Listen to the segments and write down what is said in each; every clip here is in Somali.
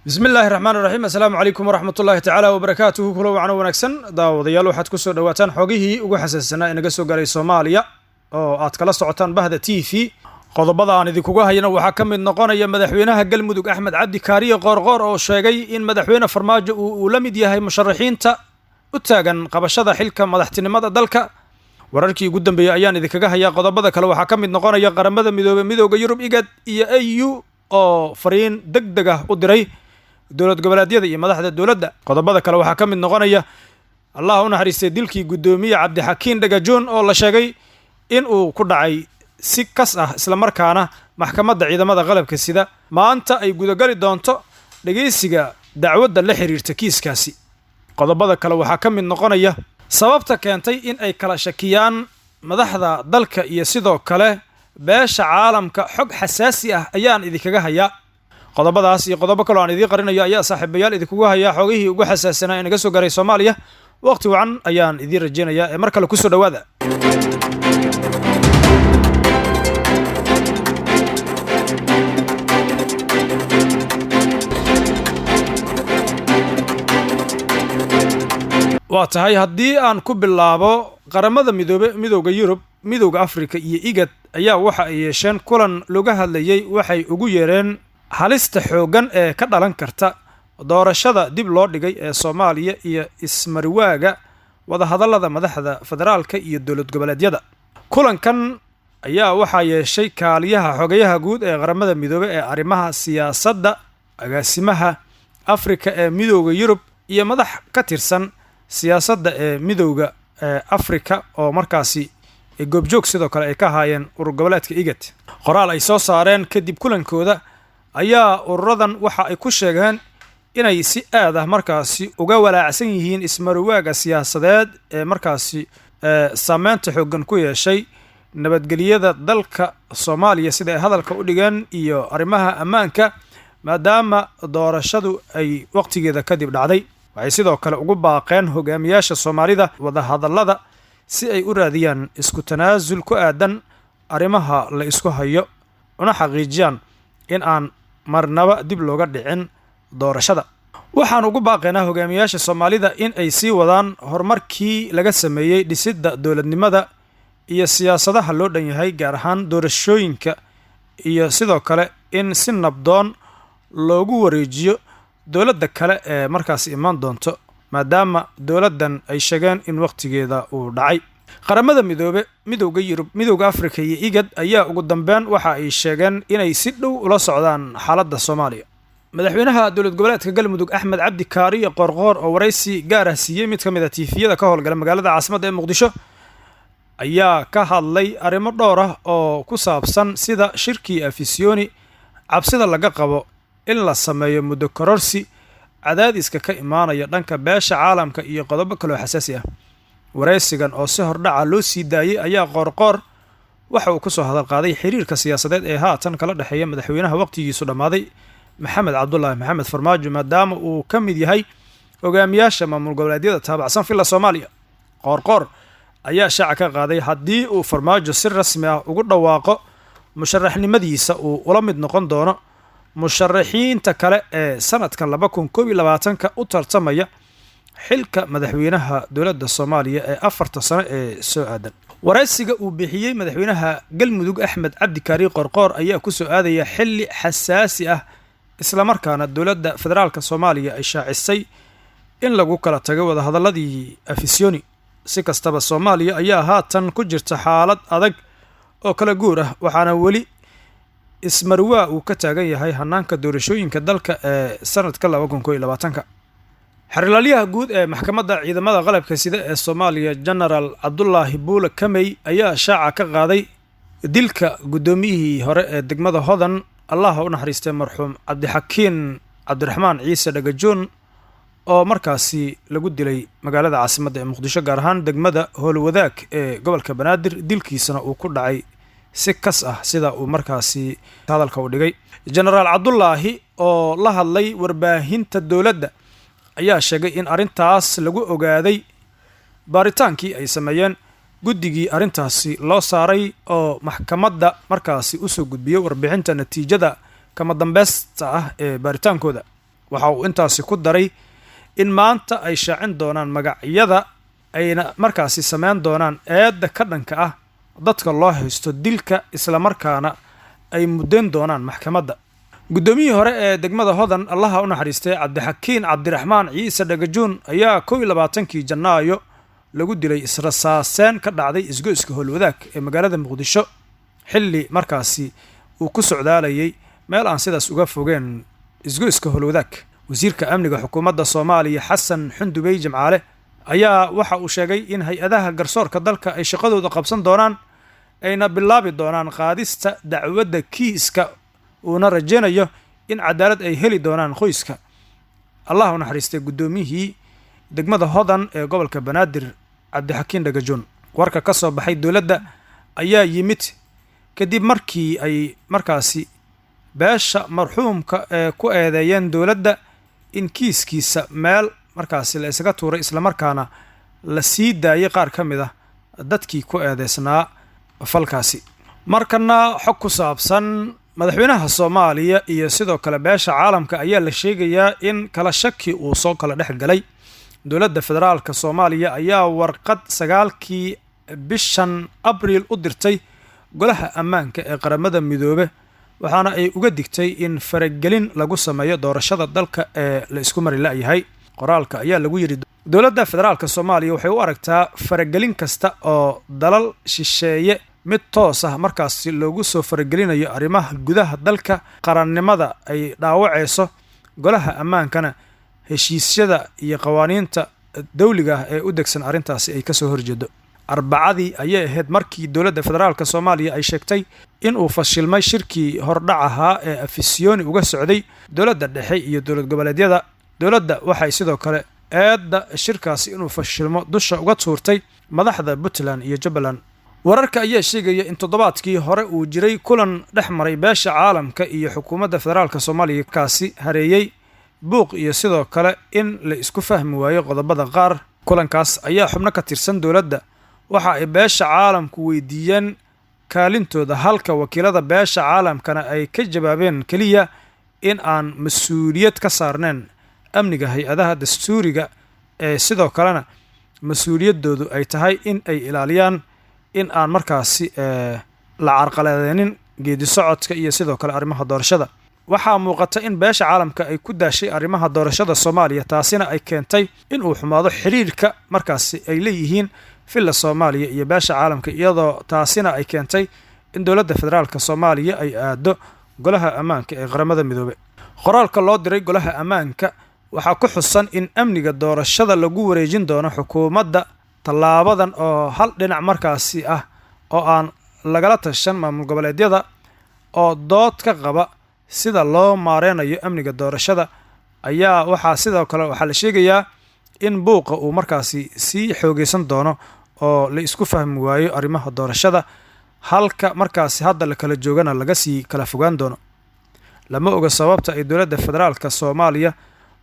Bismi illaahi raxmaan raxiim. Assalaamu calaykum waraxmat ullaahi tacaala wabarakaatuhu. Kula wacno wanaagsan, daawadayaal. Waxaad kusoo dhawaataan xogihii ugu xasaassanaa ee naga soo gaaray Soomaaliya oo aad kala socotaan Bahda TV. Qodobada aan idinkuga hayana waxaa ka mid noqonaya madaxweynaha Galmudug Axmed Cabdi Kaariye Qoorqoor oo sheegay in madaxweyne Farmaajo uu la mid yahay musharaxiinta u taagan qabashada xilka madaxtinimada dalka. Wararkii ugu dambeeyey ayaan idinkaga hayaa. Qodobada kale waxaa ka mid noqonaya Qaramada Midoobey, Midooda Yurub, IGAD iyo AU oo fariin deg deg ah u diray dowlad goboleedyada iyo madaxda dowladda. Qodobada kale waxaa ka mid noqonaya, Allah u naxariistay, dilkii guddoomiye Cabdixakiin Dhagajoon oo la sheegay in uu ku dhacay si kas ah, islamarkaana maxkamadda ciidamada qalabka sida maanta ay gudagali doonto dhegeysiga dacwadda la xiriirta kiiskaasi. Qodobada kale waxaa ka mid noqonaya sababta keentay in ay kala shakiyaan madaxda dalka iyo sidoo kale beesha caalamka. Xog xasaasi ah ayaan idinkaga hayaa. Qodobadaas iyo qodobo kaloo aan idiin qarinayo ayaa, saaxiibayaal, idinkugu hayaa xogihii ugu xasaasanaa ee naga soo gaaray Soomaaliya. Waqti wacan ayaan idiin rajeynayaa ee mar kale kusoo dhowaada. Waa tahay, haddii aan ku bilaabo, Qaramada Midoobe, Midooda Yurub, Midooda Afrika iyo IGAD ayaa waxa ay yeesheen kulan looga hadlayey waxay ugu yeereen halista xooggan ee ka dhalan karta doorashada dib loo dhigay ee Soomaaliya iyo ismariwaaga wadahadallada madaxda federaalka iyo dowlad goboleedyada. Kulankan ayaa waxaa yeeshay kaaliyaha xogayaha guud ee Qaramada Midoobe ee arrimaha siyaasadda, agaasimaha Afrika ee Midooda Yurub iyo madax ka tirsan siyaasadda ee Midooda Afrika oo markaasi goobjoog sidoo kale ay ka ahaayeen urur goboleedka IGAD. Qoraal ay soo saareen kadib kulankooda ayaa ururadan waxa ay ku sheegeen inay si aad ah markaasi uga walaacsan yihiin ismaruwaaga siyaasadeed ee markaasi saameynta xooggan ku yeeshay nabadgelyada dalka Soomaaliya, sida ay hadalka u dhigeen, iyo arrimaha ammaanka, maadaama doorashadu ay waqtigeeda kadib dhacday. Waxay sidoo kale ugu baaqeen hogaamiyaasha Soomaalida wadahadallada si ay u raadiyaan isku tanaasul ku aadan arrimaha la isku hayo, una xaqiijiyaan in aan marnaba dib looga dhicin doorashada. Waxaan ugu baaqaynaa hogaamiyaasha Soomaalida in ay sii wadaan horumarkii laga sameeyey dhisidda dowladnimada iyo siyaasadaha loo dhan yahay, gaar ahaan doorashooyinka, iyo sidoo kale in si nabdoon loogu wareejiyo dowladda kale ee markaasi imaan doonto, maadaama dowladdan ay sheegeen in wakhtigeeda uu dhacay. Qaramada Midoobe, Midowda Yurub, Midowda Afrika iyo IGAD ayaa ugu dambeyn waxa ay sheegeen inay si dhow ula socdaan xaaladda Soomaaliya. Madaxweynaha dowlad goboleedka Galmudug Axmed Cabdi Kaariye Qoorqoor oo waraysi gaar ah siiyey mid ka mid a tiifiyada ka howlgala magaalada caasimadda ee Muqdisho ayaa ka hadlay arrimo dhowr ah oo ku saabsan sida shirkii Afisyooni, cabsida laga qabo in la sameeyo muddo kororsi, cadaadiska ka imaanaya dhanka beesha caalamka iyo qodobo kaloo xasaasi ah. Waraysigan oo si hordhaca loo sii daayey ayaa Qoorqoor waxa uu kusoo hadal qaaday xiriirka siyaasadeed ee haatan kala dhexeeya madaxweynaha waqtigiisu dhammaaday, Maxamed Cabdulaahi Maxamed Farmaajo, maadaama uu ka mid yahay hogaamiyaasha maamul goboleedyada taabacsan Villa Soomaaliya. Qoorqoor ayaa shaaca ka qaaday haddii uu Farmaajo si rasmi ah ugu dhawaaqo musharaxnimadiisa uu ula mid noqon doono musharaxiinta kale ee sanadkan 2021-ka u tartamaya xilka madaxweynaha dowladda Soomaaliya ee 4-ta sano ee soo aadan. Waraysiga uu bixiyey madaxweynaha Galmudug Axmed Cabdi Kaari Qorqoor ayaa kusoo aadaya xilli xasaasi ah, islamarkaana dowladda federaalka Soomaaliya ay shaacisay in lagu kala tagay wadahadaladii Afisyooni. Si kastaba, Soomaaliya ayaa haatan ku jirta xaalad adag oo kala guur ah, waxaana weli ismarwaa uu ka taagan yahay hanaanka doorashooyinka dalka ee sanadka 2021-ka. Xerilaalyaha guud ee maxkamadda ciidamada qalabka sida ee Soomaaliya, Genaraal Cabdulaahi Buule Kamey, ayaa shaaca ka qaaday dilka guddoomiyihii hore ee degmada Hodan, Allaha u naxariistay, marxuum Cabdixakiin Cabdiraxmaan Ciise Dhagajoon, oo markaasi lagu dilay magaalada caasimadda ee Muqdisho, gaar ahaan degmada Howlwadaag ee gobolka Banaadir, dilkiisana uu ku dhacay si kas ah, sida uu markaasi hadalka u dhigay. Genaraal Cabdulaahi oo la hadlay warbaahinta dowladda ayaa sheegay in arrintaas lagu ogaaday baaritaankii ay sameeyeen guddigii arrintaasi loo saaray oo maxkamadda markaasi usoo gudbiyey warbixinta natiijada kama dambeysta ah ee baaritaankooda. Waxa uu intaasi ku daray in maanta ay shaacin doonaan magacyada ayna markaasi sameyn doonaan eedda ka dhanka ah dadka loo haysto dilka, islamarkaana ay muddayn doonaan maxkamadda. Guddoomiyihii hore ee degmada Hodan, Allaha u naxariistay, Cabdixakiin Cabdiraxmaan Ciise Dhagajuun ayaa 21-kii Janaayo lagu dilay israsaaseen ka dhacday isgoyska Howlwadaag ee magaalada Muqdisho, xilli markaasi uu ku socdaalayay meel aan sidaas uga fogeen isgoyska Howlwadaag. Wasiirka amniga xukuumadda Soomaaliya Xasan Xundubey Jimcaale ayaa waxa uu sheegay in hay-adaha garsoorka dalka ay shaqadooda qabsan doonaan, ayna bilaabi doonaan qaadista dacwadda kiiska, uuna rajeynayo in cadaalad ay heli doonaan qoyska Allah u naxariistay guddoomiyihii degmada Hodan ee gobolka Banaadir Cabdixakiin Dhagajoon. Warka ka soo baxay dowladda ayaa yimid kadib markii ay markaasi beesha marxuumka ee ku eedeeyeen dowladda in kiiskiisa meel markaasi la isaga tuuray, islamarkaana la sii daayay qaar ka mid ah dadkii ku eedeysnaa falkaasi. Markana xog ku saabsan madaxweynaha Soomaaliya iyo sidoo kale beesha caalamka ayaa la sheegayaa in kala shaki uu soo kala dhex galay. Dowladda federaalka Soomaaliya ayaa warqad 9-kii bishan Abriil u dirtay Golaha Ammaanka ee Qaramada Midoobe, waxaana ay uga digtay in faragelin lagu sameeyo doorashada dalka ee la isku mari la'yahay. Qoraalka ayaa lagu yidhi: Dowladda federaalka Soomaaliya waxay u aragtaa faragelin kasta oo dalal shisheeye mid toos ah markaasi loogu soo faragelinayo arrimaha gudaha dalka qarannimada ay dhaawacayso, Golaha Ammaankana heshiisyada iyo qawaaniinta dawliga ah ee u degsan arrintaasi ay kasoo horjeedo. Arbacadii ayay ahayd markii dowladda federaalka Soomaaliya ay sheegtay in uu fashilmay shirkii hordhac ahaa ee Afisyooni uga socday dowladda dhexe iyo dowlad goboleedyada. Dowladda waxay sidoo kale eedda shirkaasi inuu fashilmo dusha uga tuurtay madaxda Puntland iyo Jubbaland. Wararka ayaa sheegaya in toddobaadkii hore uu jiray kulan dhex maray beesha caalamka iyo xukuumadda federaalka Soomaaliya, kaasi hareeyey buuq iyo sidoo kale in la isku fahmi waayo qodobada qaar. Kulankaas ayaa xubno ka tirsan dowladda waxa ay beesha caalamku weydiiyeen kaalintooda, halka wakiilada beesha caalamkana ay ka jawaabeen keliya in aan mas-uuliyad ka saarnayn amniga hay-adaha dastuuriga ee sidoo kalena mas-uuliyaddoodu ay tahay in ay ilaaliyaan in aan markaasi la carqaladeynin geedi socodka iyo sidoo kale arrimaha doorashada. Waxaa muuqata in beesha caalamka ay ku daashay arrimaha doorashada Soomaaliya, taasina ay keentay in uu xumaado xiriirka markaasi ay leeyihiin Villa Soomaaliya iyo beesha caalamka, iyadoo taasina ay keentay in dowladda federaalka Soomaaliya ay aado Golaha Ammaanka ee Qaramada Midoobey. Qoraalka loo diray Golaha Ammaanka waxaa ku xusan in amniga doorashada lagu wareejin doono xukuumadda. Tallaabadan oo hal dhinac markaasi ah oo aan lagala tashan maamul goboleedyada oo dood ka qaba sida loo maareynayo amniga doorashada ayaa waxaa sidoo kale waxaa la sheegayaa in buuqa uu markaasi sii xoogeysan doono oo la isku fahmi waayo arrimaha doorashada, halka markaasi hadda la kala joogana laga sii kala fogaan doono. Lama oga sababta ay dowladda federaalka Soomaaliya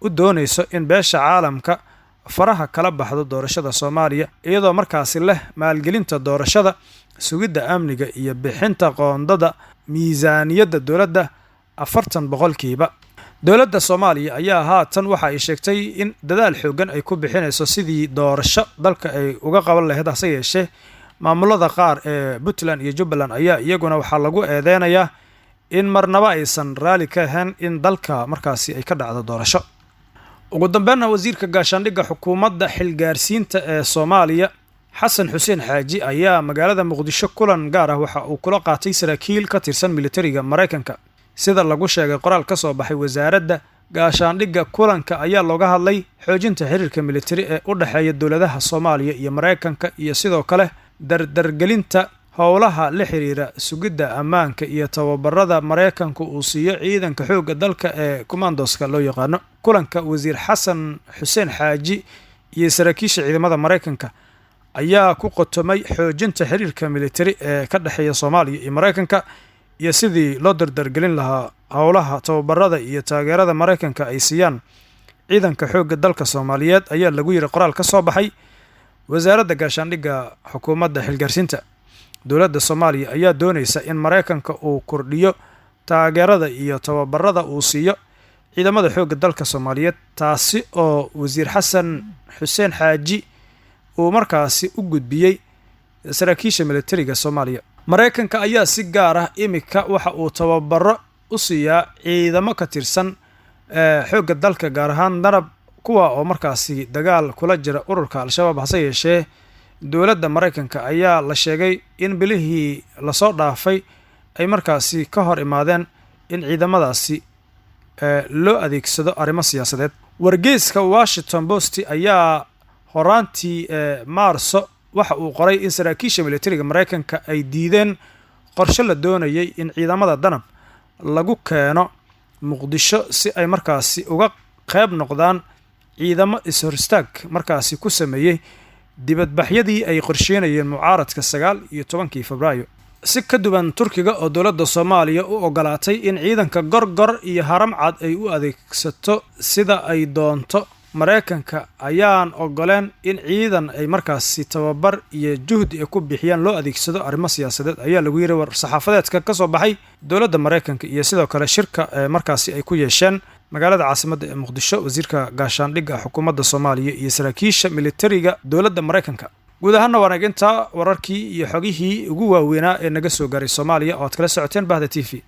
u doonayso in beesha caalamka faraha kala baxdo doorashada Soomaaliya, iyadoo markaasi leh maalgelinta doorashada, sugidda amniga iyo bixinta qoondada miisaaniyadda dowladda 40%. Dowladda Soomaaliya ayaa haatan waxa ay sheegtay in dadaal xoogan ay ku bixinayso sidii doorasho dalka ay uga qaban lahayd. Hase yeeshee, maamulada qaar ee Puntland iyo Jubbaland ayaa iyaguna waxaa lagu eedeynayaa in marnaba aysan raali ka ahayn in dalka markaasi ay ka dhacdo doorasho. Ugu dambeynna, wasiirka gaashaandhigga xukuumadda xilgaarsiinta ee Soomaaliya Xasan Xuseen Xaaji ayaa magaalada Muqdisho kulan gaar ah waxa uu kula qaatay saraakiil ka tirsan militariga Maraykanka. Sida lagu sheegay qoraal ka soo baxay wasaaradda gaashaandhigga, kulanka ayaa looga hadlay xoojinta xiriirka militari ee u dhexeeya dowladaha Soomaaliya iyo Maraykanka iyo sidoo kale dardargelinta howlaha la xiriira sugidda ammaanka iyo tababarada Maraykanku uu siiyo ciidanka xoogga dalka ee commandoska loo yaqaano. Kulanka wasiir Xasan Xuseen Xaaji iyo saraakiisha ciidamada Maraykanka ayaa ku qotomay xoojinta xiriirka militari ee ka dhexeeya Soomaaliya iyo Maraykanka iyo sidii loo dardargelin lahaa howlaha tababarada iyo taageerada Maraykanka ay siiyaan ciidanka xoogga dalka Soomaaliyeed, ayaa lagu yiri qoraal ka soo baxay wasaaradda gaashaandhigga xukuumadda xilgaarsiinta. Dowladda Soomaaliya ayaa doonaysa in Maraykanka uu kordhiyo taageerada iyo tababarada uu siiyo ciidamada xoogga dalka Soomaaliyeed, taasi oo wasiir Xasan Xuseen Xaaji uu markaasi u gudbiyey saraakiisha militariga Soomaaliya. Maraykanka ayaa si gaar ah imika waxa uu tababaro u siiyaa ciidamo ka tirsan xoogga dalka, gaar ahaan Danab, kuwa oo markaasi dagaal kula jira ururka Al-Shabaab. Hase yeeshee dowladda Maraykanka ayaa la sheegay in bilihii lasoo dhaafay ay markaasi ka hor imaadeen in ciidamadaasi loo adeegsado arrimo siyaasadeed. Wargeyska Washington Post ayaa horaantii Maarso waxa uu qoray in saraakiisha militariga Maraykanka ay diideen qorshe la doonayay in ciidamada Danab lagu keeno Muqdisho si ay markaasi uga qeyb noqdaan ciidamo is-horistaag markaasi ku sameeyey dibadbaxyadii ay qorsheynayeen mucaaradka 19-kii Febraayo. Si ka duwan Turkiga oo dowladda Soomaaliya u ogolaatay in ciidanka Gorgor iyo Haramcad ay u adeegsato sida ay doonto, Maraykanka ayaan ogoleen in ciidan ay markaasi tababar iyo juhdi ay ku bixiyaan loo adeegsado arrimo siyaasadeed, ayaa lagu yiri war saxaafadeedka ka soo baxay dowladda Maraykanka iyo sidoo kale shirka markaasi ay ku yeesheen magaalada caasimadda ee Muqdisho wasiirka gaashaandhigga xukuumadda Soomaaliya iyo saraakiisha militariga dowladda Maraykanka. Guud ahaana waan eegintaa wararkii iyo xogihii ugu waaweynaa ee naga soo gaaray Soomaaliya oo aad kala socoteen Bahda TV.